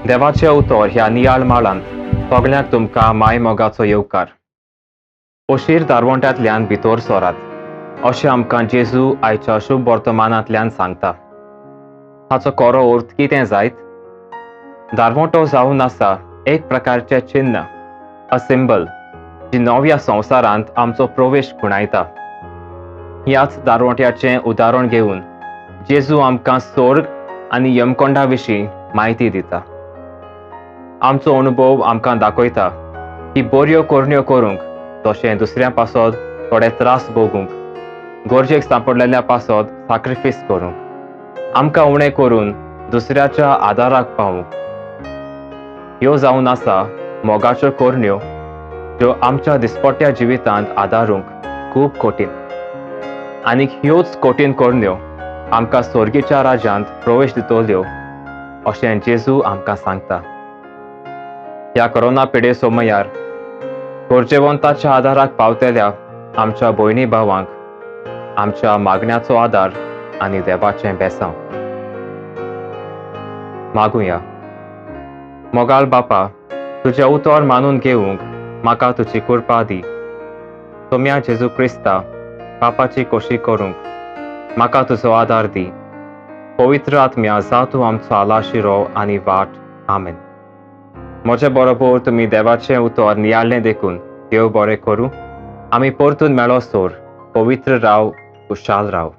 देवाचें उतर ह्या नियाळ माळांत सगळ्यांक तुमकां मायमोगाचो येवकार. अशीर दारवंट्यांतल्यान भितर सरात अशें आमकां जेजू आयच्या शुभ वर्तमानांतल्यान सांगता. हाचो खरो अर्थ कितें जायत? दारवंटो जावन आसा एक प्रकारचें चिन्न, अ सिंबल, जी नव्या संवसारांत आमचो प्रवेश खुणायता. ह्याच दारवंट्याचें उदाहरण घेवन जेजू आमकां स्वर्ग आनी यमकोंडा विशीं म्हायती दिता. आमचो अनुभव आमकां दाखयता की बऱ्यो करण्यो करूंक, तशें दुसऱ्या पासत थोडे त्रास भोगूंक, गरजेक सांपडलेल्या पासत साक्रिफीस करूंक, आमकां उणें करून दुसऱ्याच्या आदाराक पावूंक, ह्यो जावन आसा मोगाच्यो करण्यो ज्यो आमच्या दिसपट्ट्या जिवितांत आदारूंक खूब कठीण. आनीक ह्योच कठीण करण्यो आमकां स्वर्गीच्या राज्यांत प्रवेश दितल्यो अशें जेजू आमकां सांगता. ह्या कोरोना पिडे समयार गरजेवंताच्या आदाराक पावतल्या आमच्या भयणी भावांक आमच्या मागण्याचो आदार आनी देवाचें बेसांव मागुया. मोगाळ बापा, तुजें उतर मानून घेवंक म्हाका तुजी कृपा दी. सोम्या जेजू क्रिस्ता बापाची कोशी करूंक म्हाका तुजो आदार दी. पवित्र आत्म्या जा तूं आमचो आलाशिरो आनी वाट. आमेन. म्हजे बरोबर तुमी देवाचें उतर नियाळ्ळें देखून देव बरें करूं. आमी परतून मेळो सोर. पवित्र राव, खुशाल राव.